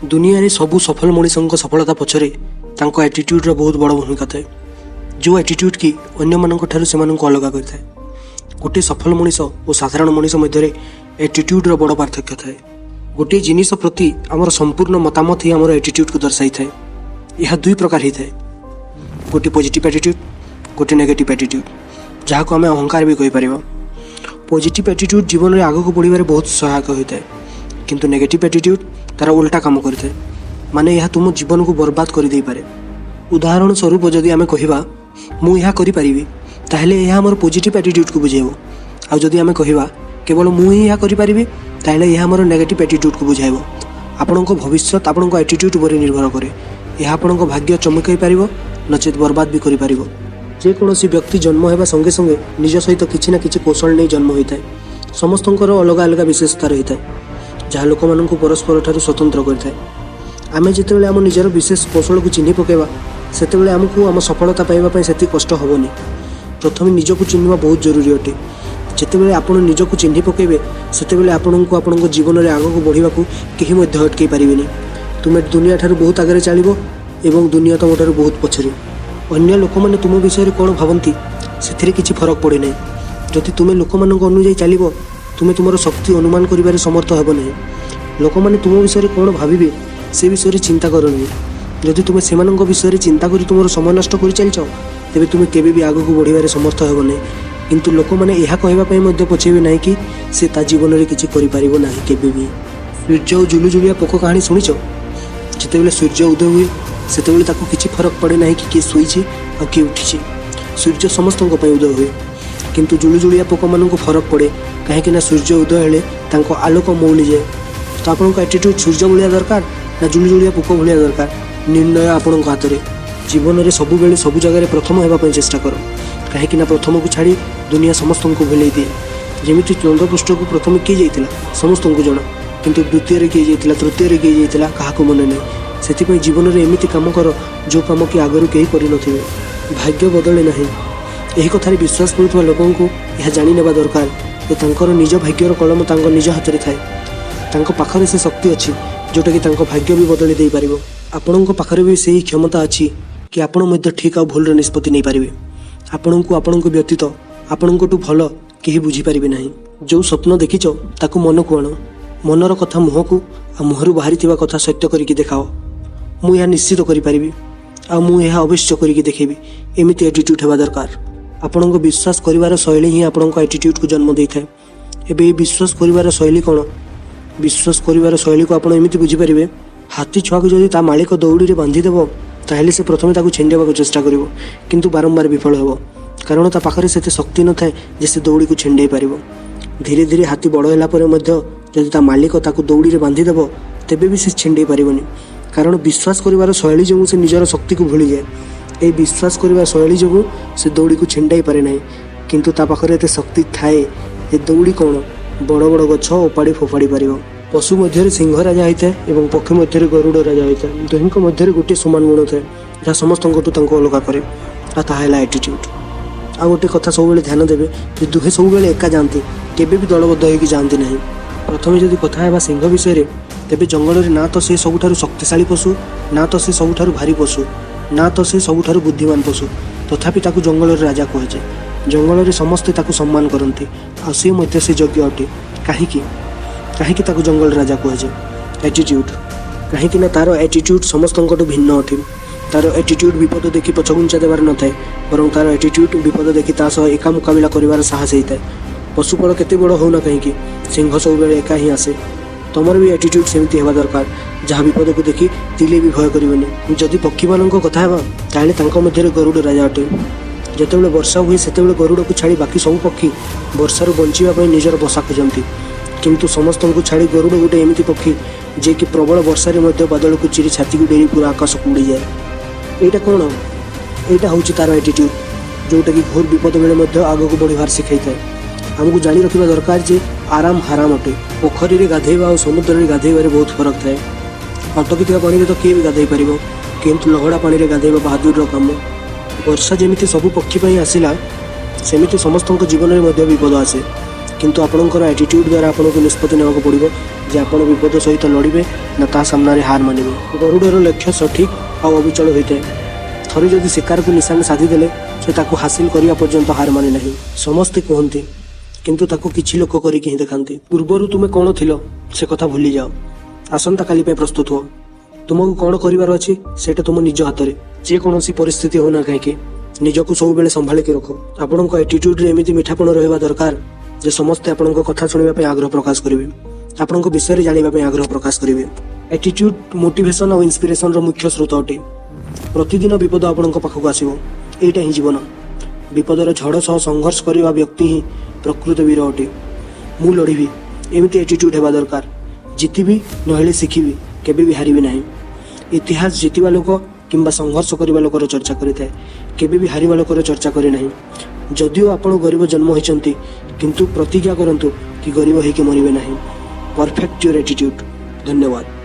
ଦୁନିଆରେ ସବୁ ସଫଳ ମଣିଷଙ୍କ ସଫଳତା ପଛରେ ତାଙ୍କ ଆଟିଟ୍ୟୁଡ଼ର ବହୁତ ବଡ଼ ଭୂମିକା ଥାଏ, ଯେଉଁ ଆଟିଟ୍ୟୁଡ଼ କି ଅନ୍ୟମାନଙ୍କ ଠାରୁ ସେମାନଙ୍କୁ ଅଲଗା କରିଥାଏ। ଗୋଟିଏ ସଫଳ ମଣିଷ ଓ ସାଧାରଣ ମଣିଷ ମଧ୍ୟରେ ଆଟିଟ୍ୟୁଡ଼ର ବଡ଼ ପାର୍ଥକ୍ୟ ଥାଏ। ଗୋଟିଏ ଜିନିଷ ପ୍ରତି ଆମର ସମ୍ପୂର୍ଣ୍ଣ ମତାମତ ହିଁ ଆମର ଆଟିଟ୍ୟୁଡ଼କୁ ଦର୍ଶାଇଥାଏ। ଏହା ଦୁଇ ପ୍ରକାର ହେଇଥାଏ, ଗୋଟିଏ ପଜିଟିଭ୍ ଆଟିଟ୍ୟୁଡ଼, ଗୋଟିଏ ନେଗେଟିଭ୍ ଆଟିଟ୍ୟୁଡ଼, ଯାହାକୁ ଆମେ ଅହଙ୍କାର ବି କହିପାରିବା। ପଜିଟିଭ୍ ଆଟିଟ୍ୟୁଡ଼ ଜୀବନରେ ଆଗକୁ ବଢ଼ିବାରେ ବହୁତ ସହାୟକ ହୋଇଥାଏ, କିନ୍ତୁ ନେଗେଟିଭ୍ ଆଟିଟ୍ୟୁଡ଼ ତାର ଓଲଟା କାମ କରିଥାଏ, ମାନେ ଏହା ତୁମ ଜୀବନକୁ ବର୍ବାଦ କରିଦେଇପାରେ। ଉଦାହରଣ ସ୍ୱରୂପ ଯଦି ଆମେ କହିବା, "ମୁଁ ଏହା କରିପାରିବି", ତାହେଲେ ଏହା ଆମର ପଜିଟିଭ୍ ଆଟିଟ୍ୟୁଡ଼କୁ ବୁଝାଇବ। ଆଉ ଯଦି ଆମେ କହିବା, "କେବଳ ମୁଁ ହିଁ ଏହା କରିପାରିବି", ତାହେଲେ ଏହା ଆମର ନେଗେଟିଭ୍ ଆଟିଟ୍ୟୁଡ଼କୁ ବୁଝାଇବ। ଆପଣଙ୍କ ଭବିଷ୍ୟତ ଆପଣଙ୍କ ଆଟିଟ୍ୟୁଡ଼ ଉପରେ ନିର୍ଭର କରେ। ଏହା ଆପଣଙ୍କ ଭାଗ୍ୟ ଚମକାଇ ପାରିବ, ନଚେତ୍ ବର୍ବାଦ ବି କରିପାରିବ। ଯେକୌଣସି ବ୍ୟକ୍ତି ଜନ୍ମ ହେବା ସଙ୍ଗେ ସଙ୍ଗେ ନିଜ ସହିତ କିଛି ନା କିଛି କୌଶଳ ନେଇ ଜନ୍ମ ହୋଇଥାଏ। ସମସ୍ତଙ୍କର ଅଲଗା ଅଲଗା ବିଶେଷତା ରହିଥାଏ, ଯାହା ଲୋକମାନଙ୍କୁ ପରସ୍ପର ଠାରୁ ସ୍ୱତନ୍ତ୍ର କରିଥାଏ। ଆମେ ଯେତେବେଳେ ଆମ ନିଜର ବିଶେଷ କୌଶଳକୁ ଚିହ୍ନି ପକାଇବା, ସେତେବେଳେ ଆମକୁ ଆମ ସଫଳତା ପାଇବା ପାଇଁ ସେତିକି କଷ୍ଟ ହେବନି। ପ୍ରଥମେ ନିଜକୁ ଚିହ୍ନିବା ବହୁତ ଜରୁରୀ ଅଟେ। ଯେତେବେଳେ ଆପଣ ନିଜକୁ ଚିହ୍ନି ପକାଇବେ, ସେତେବେଳେ ଆପଣଙ୍କୁ ଆପଣଙ୍କ ଜୀବନରେ ଆଗକୁ ବଢ଼ିବାକୁ କେହି ମଧ୍ୟ ଅଟକାଇ ପାରିବେନି। ତୁମେ ଦୁନିଆ ଠାରୁ ବହୁତ ଆଗରେ ଚାଲିବ ଏବଂ ଦୁନିଆ ତୁମଠାରୁ ବହୁତ ପଛରେ। ଅନ୍ୟ ଲୋକମାନେ ତୁମ ବିଷୟରେ କ'ଣ ଭାବନ୍ତି, ସେଥିରେ କିଛି ଫରକ ପଡ଼େ ନାହିଁ। ଯଦି ତୁମେ ଲୋକମାନଙ୍କ ଅନୁଯାୟୀ ଚାଲିବ, ତୁମେ ତୁମର ଶକ୍ତି ଅନୁମାନ କରିବାରେ ସମର୍ଥ ହେବ ନାହିଁ। ଲୋକମାନେ ତୁମ ବିଷୟରେ କ'ଣ ଭାବିବେ, ସେ ବିଷୟରେ ଚିନ୍ତା କର ନାହିଁ। ଯଦି ତୁମେ ସେମାନଙ୍କ ବିଷୟରେ ଚିନ୍ତା କରି ତୁମର ସମୟ ନଷ୍ଟ କରିଚାଲିଛ, ତେବେ ତୁମେ କେବେ ବି ଆଗକୁ ବଢ଼ିବାରେ ସମର୍ଥ ହେବ ନାହିଁ। କିନ୍ତୁ ଲୋକମାନେ ଏହା କହିବା ପାଇଁ ମଧ୍ୟ ପଛେଇବେ ନାହିଁ କି ସେ ତା ଜୀବନରେ କିଛି କରିପାରିବ ନାହିଁ କେବେ ବି। ସୂର୍ଯ୍ୟ ଓ ଜୁଲୁଜୁଳିଆ ପୋକ କାହାଣୀ ଶୁଣିଛ? ଯେତେବେଳେ ସୂର୍ଯ୍ୟ ଉଦୟ ହୁଏ, ସେତେବେଳେ ତାକୁ କିଛି ଫରକ ପଡ଼େ ନାହିଁ କି କିଏ ଶୋଇଛି ଆଉ କିଏ ଉଠିଛି। ସୂର୍ଯ୍ୟ ସମସ୍ତଙ୍କ ପାଇଁ ଉଦୟ ହୁଏ, କିନ୍ତୁ ଜୁଳୁଜୁଳିଆ ପୋକମାନଙ୍କୁ ଫରକ ପଡ଼େ, କାହିଁକି ନା ସୂର୍ଯ୍ୟ ଉଦୟ ହେଲେ ତାଙ୍କ ଆଲୋକ ମଉଳିଯାଏ। ତ ଆପଣଙ୍କ ଆଟିଟ୍ୟୁଡ଼ ସୂର୍ଯ୍ୟ ଭଳିଆ ଦରକାର ନା ଜୁଳୁଜୁଳିଆ ପୋକ ଭଳିଆ ଦରକାର, ନିର୍ଣ୍ଣୟ ଆପଣଙ୍କ ହାତରେ। ଜୀବନରେ ସବୁବେଳେ ସବୁ ଜାଗାରେ ପ୍ରଥମ ହେବା ପାଇଁ ଚେଷ୍ଟା କର, କାହିଁକି ନା ପ୍ରଥମକୁ ଛାଡ଼ି ଦୁନିଆ ସମସ୍ତଙ୍କୁ ଭୁଲେଇ ଦିଏ। ଯେମିତି ଚନ୍ଦ୍ରପୃଷ୍ଠକୁ ପ୍ରଥମେ କିଏ ଯାଇଥିଲା, ସମସ୍ତଙ୍କୁ ଜଣା, କିନ୍ତୁ ଦ୍ୱିତୀୟରେ କିଏ ଯାଇଥିଲା, ତୃତୀୟରେ କିଏ ଯାଇଥିଲା, କାହାକୁ ମନେ ନାହିଁ। ସେଥିପାଇଁ ଜୀବନରେ ଏମିତି କାମ କର, ଯେଉଁ କାମ କି ଆଗରୁ କେହି କରିନଥିବେ। ଭାଗ୍ୟ ବଦଳେ ନାହିଁ, ଏହି କଥାରେ ବିଶ୍ୱାସ କରୁଥିବା ଲୋକଙ୍କୁ ଏହା ଜାଣିନେବା ଦରକାର ଯେ ତାଙ୍କର ନିଜ ଭାଗ୍ୟର କଲମ ତାଙ୍କ ନିଜ ହାତରେ ଥାଏ। ତାଙ୍କ ପାଖରେ ସେ ଶକ୍ତି ଅଛି, ଯେଉଁଟାକି ତାଙ୍କ ଭାଗ୍ୟ ବି ବଦଳି ଦେଇପାରିବ। ଆପଣଙ୍କ ପାଖରେ ବି ସେହି କ୍ଷମତା ଅଛି କି ଆପଣ ମଧ୍ୟ ଠିକ୍ ଆଉ ଭୁଲର ନିଷ୍ପତ୍ତି ନେଇପାରିବେ। ଆପଣଙ୍କୁ ଆପଣଙ୍କ ବ୍ୟତୀତ ଆପଣଙ୍କଠୁ ଭଲ କେହି ବୁଝିପାରିବେ ନାହିଁ। ଯେଉଁ ସ୍ୱପ୍ନ ଦେଖିଛ, ତାକୁ ମନକୁ ଆଣ। ମନର କଥା ମୁହଁକୁ ଆଉ ମୁହଁରୁ ବାହାରିଥିବା କଥା ସତ୍ୟ କରିକି ଦେଖାଅ। ମୁଁ ଏହା ନିଶ୍ଚିତ କରିପାରିବି ଆଉ ମୁଁ ଏହା ଅବଶ୍ୟ କରିକି ଦେଖେଇବି, ଏମିତି ଆଟିଟ୍ୟୁଡ଼ ହେବା ଦରକାର। ଆପଣଙ୍କ ବିଶ୍ୱାସ କରିବାର ଶୈଳୀ ହିଁ ଆପଣଙ୍କ ଆଟିଟ୍ୟୁଡ଼କୁ ଜନ୍ମ ଦେଇଥାଏ। ଏବେ ଏହି ବିଶ୍ୱାସ କରିବାର ଶୈଳୀ କ'ଣ? ବିଶ୍ୱାସ କରିବାର ଶୈଳୀକୁ ଆପଣ ଏମିତି ବୁଝିପାରିବେ, ହାତୀ ଛୁଆକୁ ଯଦି ତା ମାଲିକ ଦଉଡ଼ିରେ ବାନ୍ଧିଦେବ, ତାହେଲେ ସେ ପ୍ରଥମେ ତାକୁ ଛିଣ୍ଡେଇବାକୁ ଚେଷ୍ଟା କରିବ, କିନ୍ତୁ ବାରମ୍ବାର ବିଫଳ ହେବ, କାରଣ ତା ପାଖରେ ସେତେ ଶକ୍ତି ନଥାଏ ଯେ ସେ ଦଉଡ଼ିକୁ ଛିଣ୍ଡେଇ ପାରିବ। ଧୀରେ ଧୀରେ ହାତୀ ବଡ଼ ହେଲା ପରେ ମଧ୍ୟ ଯଦି ତା ମାଲିକ ତାକୁ ଦଉଡ଼ିରେ ବାନ୍ଧିଦେବ, ତେବେ ବି ସେ ଛିଣ୍ଡେଇ ପାରିବନି, କାରଣ ବିଶ୍ୱାସ କରିବାର ଶୈଳୀ ଯୋଗୁଁ ସେ ନିଜର ଶକ୍ତିକୁ ଭୁଲିଯାଏ। ଏହି ବିଶ୍ୱାସ କରିବା ଶୈଳୀ ଯୋଗୁଁ ସେ ଦଉଡ଼ିକୁ ଛିଣ୍ଡାଇ ପାରେ ନାହିଁ, କିନ୍ତୁ ତା ପାଖରେ ଏତେ ଶକ୍ତି ଥାଏ ଯେ ଦଉଡ଼ି କ'ଣ, ବଡ଼ ବଡ଼ ଗଛ ଓପାଡ଼ି ଫୋପାଡ଼ି ପାରିବ। ପଶୁ ମଧ୍ୟରେ ସିଂହ ରାଜା ହୋଇଥାଏ ଏବଂ ପକ୍ଷୀ ମଧ୍ୟରେ ଗରୁଡ଼ ରାଜା ହୋଇଥାଏ। ଦୁହିଁଙ୍କ ମଧ୍ୟରେ ଗୋଟିଏ ସମାନ ଗୁଣ ଥାଏ, ଯାହା ସମସ୍ତଙ୍କଠୁ ତାଙ୍କୁ ଅଲଗା କରେ, ଆଉ ତାହା ହେଲା ଆଟିଟ୍ୟୁଡ଼। ଆଉ ଗୋଟେ କଥା ସବୁବେଳେ ଧ୍ୟାନ ଦେବେ ଯେ ଦୁହେଁ ସବୁବେଳେ ଏକା ଯାଆନ୍ତି, କେବେ ବି ଦଳବଦ୍ଧ ହେଇକି ଯାଆନ୍ତି ନାହିଁ। ପ୍ରଥମେ ଯଦି କଥା ହେବା ସିଂହ ବିଷୟରେ, ତେବେ ଜଙ୍ଗଲରେ ନା ତ ସେ ସବୁଠାରୁ ଶକ୍ତିଶାଳୀ ପଶୁ, ନା ତ ସେ ସବୁଠାରୁ ଭାରୀ ପଶୁ, ନା ତ ସେ ସବୁଠାରୁ ବୁଦ୍ଧିମାନ ପଶୁ। ତଥାପି ତାକୁ ଜଙ୍ଗଲର ରାଜା କୁହାଯାଏ। ଜଙ୍ଗଲରେ ସମସ୍ତେ ତାକୁ ସମ୍ମାନ କରନ୍ତି ଆଉ ସେ ମଧ୍ୟ ସେ ଯୋଗ୍ୟ ଅଟେ। କାହିଁକି? କାହିଁକି ତାକୁ ଜଙ୍ଗଲ ରାଜା କୁହାଯାଏ? ଆଟିଟ୍ୟୁଡ଼। କାହିଁକି ନା ତାର ଆଟିଟ୍ୟୁଡ଼ ସମସ୍ତଙ୍କଠୁ ଭିନ୍ନ ଅଟେ। ତାର ଆଟିଟ୍ୟୁଡ଼ ବିପଦ ଦେଖି ପଛଘୁଞ୍ଚା ଦେବାର ନଥାଏ, ବରଂ ତାର ଆଟିଟ୍ୟୁଡ଼ ବିପଦ ଦେଖି ତା ସହ ଏକା ମୁକାବିଲା କରିବାର ସାହସ ହେଇଥାଏ। ପଶୁପଳ କେତେ ବଡ଼ ହେଉନା କାହିଁକି, ସିଂହ ସବୁବେଳେ ଏକା ହିଁ ଆସେ। ତମର ବି ଆଟିଟ୍ୟୁଡ଼ ସେମିତି ହେବା ଦରକାର, ଯାହା ବିପଦକୁ ଦେଖି ତିଲେ ବି ଭୟ କରିବନି। ଯଦି ପକ୍ଷୀମାନଙ୍କ କଥା ହେବା, ତାହେଲେ ତାଙ୍କ ମଧ୍ୟରେ ଗରୁଡ଼ ରାଜା ଅଟେ। ଯେତେବେଳେ ବର୍ଷା ହୁଏ, ସେତେବେଳେ ଗରୁଡ଼କୁ ଛାଡ଼ି ବାକି ସବୁ ପକ୍ଷୀ ବର୍ଷାରୁ ବଞ୍ଚିବା ପାଇଁ ନିଜର ବସା ଖୋଜନ୍ତି। କିନ୍ତୁ ସମସ୍ତଙ୍କୁ ଛାଡ଼ି ଗରୁଡ଼ ଗୋଟେ ଏମିତି ପକ୍ଷୀ, ଯିଏକି ପ୍ରବଳ ବର୍ଷାରେ ମଧ୍ୟ ବାଦଲକୁ ଚିରି ଛାତିକୁ ଡେରି ପୁରା ଆକାଶକୁ ଉଡ଼ିଯାଏ। ଏଇଟା କ'ଣ? ଏଇଟା ହେଉଛି ତାର ଆଟିଟ୍ୟୁଡ଼, ଯେଉଁଟାକି ଘୋର ବିପଦ ବେଳେ ମଧ୍ୟ ଆଗକୁ ବଢ଼ିବାର ଶିଖାଇଥାଏ। ଆମକୁ ଜାଣି ରଖିବା ଦରକାର ଯେ ଆରାମ ହାରାମ ଅଟେ। ପୋଖରୀରେ ଗାଧେଇବା ଆଉ ସମୁଦ୍ରରେ ଗାଧେଇବାରେ ବହୁତ ଫରକ ଥାଏ। ଅଟକିଥିବା ପାଣିରେ ତ କିଏ ବି ଗାଧେଇ ପାରିବ, କିନ୍ତୁ ଲହଡ଼ା ପାଣିରେ ଗାଧେଇବା ବାହାଦୁରର କାମ। ବର୍ଷା ଯେମିତି ସବୁ ପକ୍ଷୀ ପାଇଁ ଆସିଲା, ସେମିତି ସମସ୍ତଙ୍କ ଜୀବନରେ ମଧ୍ୟ ବିପଦ ଆସେ। କିନ୍ତୁ ଆପଣଙ୍କର ଆଟିଟ୍ୟୁଡ଼୍ ଦ୍ୱାରା ଆପଣଙ୍କୁ ନିଷ୍ପତ୍ତି ନେବାକୁ ପଡ଼ିବ ଯେ ଆପଣ ବିପଦ ସହିତ ଲଢ଼ିବେ ନା ତା ସାମ୍ନାରେ ହାର ମାନିବେ। ଗରୁଡ଼ର ଲକ୍ଷ୍ୟ ସଠିକ୍ ଆଉ ଅବିଚଳ ହୋଇଥାଏ। ଥରେ ଯଦି ଶିକାରକୁ ନିଶାନ ସାଧିଦେଲେ, ସେ ତାକୁ ହାସିଲ କରିବା ପର୍ଯ୍ୟନ୍ତ ହାର ମାନେ ନାହିଁ। ସମସ୍ତେ କୁହନ୍ତି, କିନ୍ତୁ ତାକୁ କିଛି ଲୋକ କରିକି ହିଁ ଦେଖାନ୍ତି। ପୂର୍ବରୁ ତୁମେ କ'ଣ ଥିଲ, ସେ କଥା ଭୁଲିଯାଅ। ଆସନ୍ତାକାଲି ପାଇଁ ପ୍ରସ୍ତୁତ ହୁଅ। ତୁମକୁ କ'ଣ କରିବାର ଅଛି, ସେଇଟା ତୁମ ନିଜ ହାତରେ। ଯେକୌଣସି ପରିସ୍ଥିତି ହଉନା କାହିଁକି, ନିଜକୁ ସବୁବେଳେ ସମ୍ଭାଳିକି ରଖ। ଆପଣଙ୍କ ଆଟିଟ୍ୟୁଡ଼ରେ ଏମିତି ମିଠାପଣ ରହିବା ଦରକାର ଯେ ସମସ୍ତେ ଆପଣଙ୍କ କଥା ଶୁଣିବା ପାଇଁ ଆଗ୍ରହ ପ୍ରକାଶ କରିବେ, ଆପଣଙ୍କ ବିଷୟରେ ଜାଣିବା ପାଇଁ ଆଗ୍ରହ ପ୍ରକାଶ କରିବେ। ଆଟିଟ୍ୟୁଡ୍ ମୋଟିଭେସନ୍ ଆଉ ଇନ୍ସପିରେସନର ମୁଖ୍ୟ ସ୍ରୋତ ଅଟେ। ପ୍ରତିଦିନ ବିପଦ ଆପଣଙ୍କ ପାଖକୁ ଆସିବ, ଏଇଟା ହିଁ ଜୀବନ। ବିପଦର ଝଡ଼ ସହ ସଂଘର୍ଷ କରିବା ବ୍ୟକ୍ତି ହିଁ ପ୍ରକୃତ ବୀର ଅଟେ। ମୁଁ ଲଢ଼ିବି, ଏମିତି ଆଟିଟ୍ୟୁଡ୍ ହେବା ଦରକାର। ଜିତିବି ନହେଲେ ଶିଖିବି, କେବେ ବି ହାରିବି ନାହିଁ। ଇତିହାସ ଜିତିବା ଲୋକ କିମ୍ବା ସଂଘର୍ଷ କରିବା ଲୋକର ଚର୍ଚ୍ଚା କରିଥାଏ, କେବେ ବି ହାରିବା ଲୋକର ଚର୍ଚ୍ଚା କରେ ନାହିଁ। ଯଦିଓ ଆପଣ ଗରିବ ଜନ୍ମ ହୋଇଛନ୍ତି, କିନ୍ତୁ ପ୍ରତିଜ୍ଞା କରନ୍ତୁ କି ଗରିବ ହେଇକି ମରିବେ ନାହିଁ। Perfect your attitude. ଧନ୍ୟବାଦ।